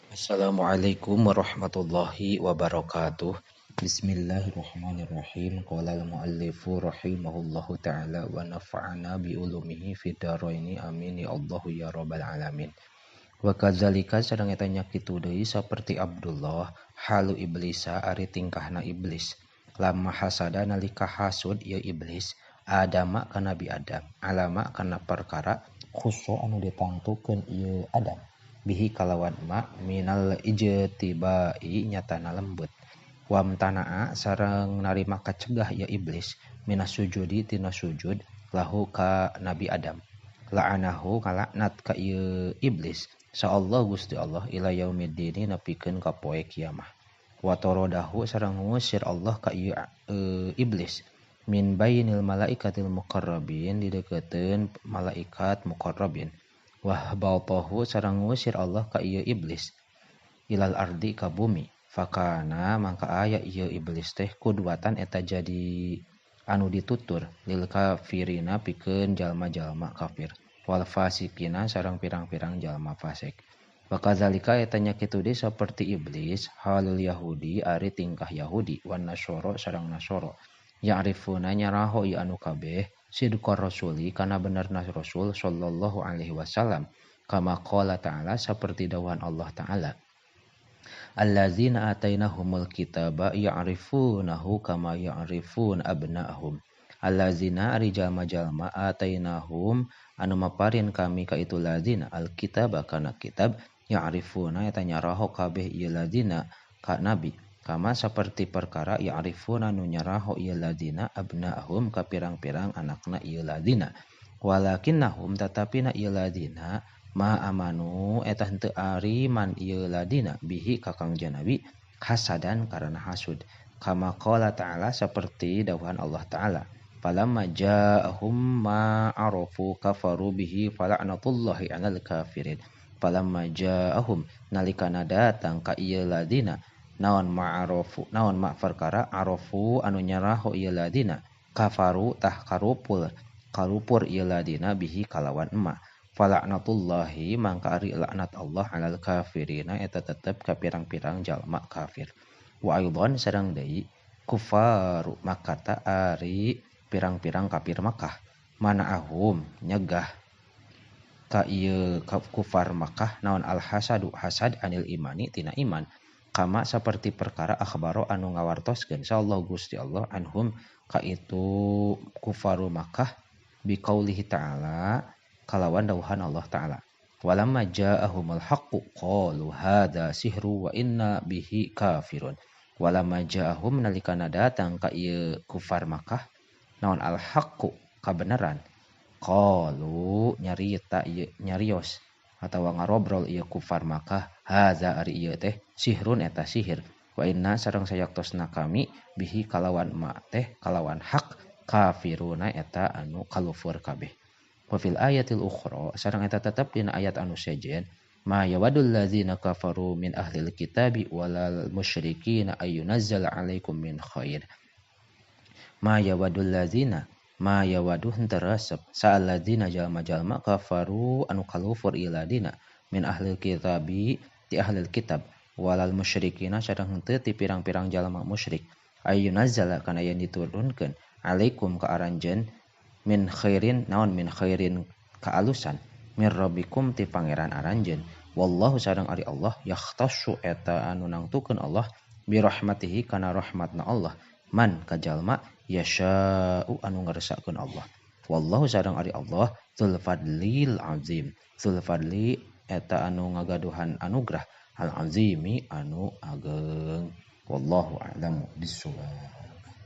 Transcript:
Assalamualaikum warahmatullahi wabarakatuh. Bismillahirrahmanirrahim. Qala al-muallifu rahimahullahu ta'ala wa nafa'ana bi ulumihi fid dharaini amin ya Allahu ya rabbal alamin. Wa kadzalika sareng eta nya kitu deui saperti Abdullah halu iblisa ari tingkahna iblis. Lama hasada nalika hasud ieu iblis Adama ka Nabi Adam, alama kana perkara khusu anu ditangtukeun ieu Adam. Bihi kalawan ma minal ijtibai nyatana lembut. Wamtanaa sareng narima kacegah ieu iblis minas sujudi tina sujud lahu ka Nabi Adam. La'anahu kalaknat ka ieu iblis sa Allah Gusti Allah ila yaumiddini nepikeun ka poe kiamah. Wa taradahu sareng ngusir Allah ka ieu iblis min bainil malaikatil muqarrabin dideukeutkeun malaikat muqarrabin. Wah baltahu sareng ngusir Allah ka ieu iblis ilal ardi ka bumi. Fakana mangka aya ieu iblis teh kudwatan eta jadi anu ditutur lil kafirina pikeun jalma-jalma kafir wal fasikina sareng pirang-pirang jalma fasik. Wa kadzalika eta nya kitu deui saperti iblis halul yahudi ari tingkah Yahudi wan nasoro sareng nasoro ya'rifuna nyaraho ieu anu kabeh sidqar rasuli kana benerna rasul sallallahu alaihi wasallam kama qala ta'ala saperti dawuhan Allah ta'ala allazina atainahumul kitaba ya'rifunahu kama ya'rifun abna'ahum allazina ari jalma-jalma atainahum anu maparin kami ka itu lazina alkitaba kana kitab ya'rifuna eta nyaraho kabeh ieu lazina ka nabi kama saperti perkara ya'rifuna nu nyaraho ieu ladina abna'ahum ka pirang-pirang anakna ieu ladina walakinnahum tatapina ieu ladina ma amanu eta henteu ariman ieu ladina bihi ka Kangjeng Nabi hasadan karena hasud kama qala ta'ala saperti dawuhan Allah ta'ala falamma ja'ahum ma arafu kafaru bihi fala'natullahi 'alal kafirin falamma ja'ahum nalikana datang ka ieu ladina naon ma'arofu naon ma perkara arofu anu nyaraho ieu ladina kafaru tah karupul karupur ieu ladina bihi kalawan emma falaknatullahi mangka ari laknat Allah alal kafirina eta tetep ka pirang-pirang jalma kafir wa aidhan sareng deui kufaru makata ari pirang-pirang kafir Makkah manaahum nyegah ka ieu kufar Makkah naon al hasadu hasad anil imani tina iman kama saperti perkara akhbaro anu ngawartoskeun insyaallah Gusti Allah anhum ka itu kufaru Makkah biqaulihi ta'ala kalawan dawuhan Allah ta'ala walamma ja'ahumul haqqu qalu hadza sihru wa inna bihi kafirun walamma ja'ahum nalikana datang ka ieu kufar Makkah naon al haqqu kabeneran qalu nyarita ieu nyarios atawa ngarobrol ieu kufar Makkah hadza ari ieu teh sihrun eta sihir wa inna sareng sayaktosna kami bihi kalawan ma teh kalawan hak kafiruna eta anu kalufur kabeh wa fil ayatil ukhra sareng eta tetep dina ayat anu sejen ma yawadul ladzina kafaru min ahlil kitabi walal musyrikina ayyunazzala alaikum min khair ma yawadul ladzina ma yawadu henteu resep sa'alladzina jalma-jalma kafaru anu kalufur ieu ladina min ahlil kitabi ti ahlil kitab walal musyrikina sareng henteu ti pirang-pirang jalma musyrik ayyunazzala kana yen diturunkeun alaikum ka aranjeun min khairin naon min khairin kaalusan mir rabbikum ti pangeran aranjeun wallahu sareng ari Allah yakhtassu eta anu nangtukeun Allah bi rahmatihi kana rahmatna Allah man ka jalma yasha'u anu ngeresakeun Allah wallahu sareng ari Allah dzul fadlil azim dzul fadli eta anu ngagaduhan anugerah al azimi anu ageng wallahu a'lamu bissawab.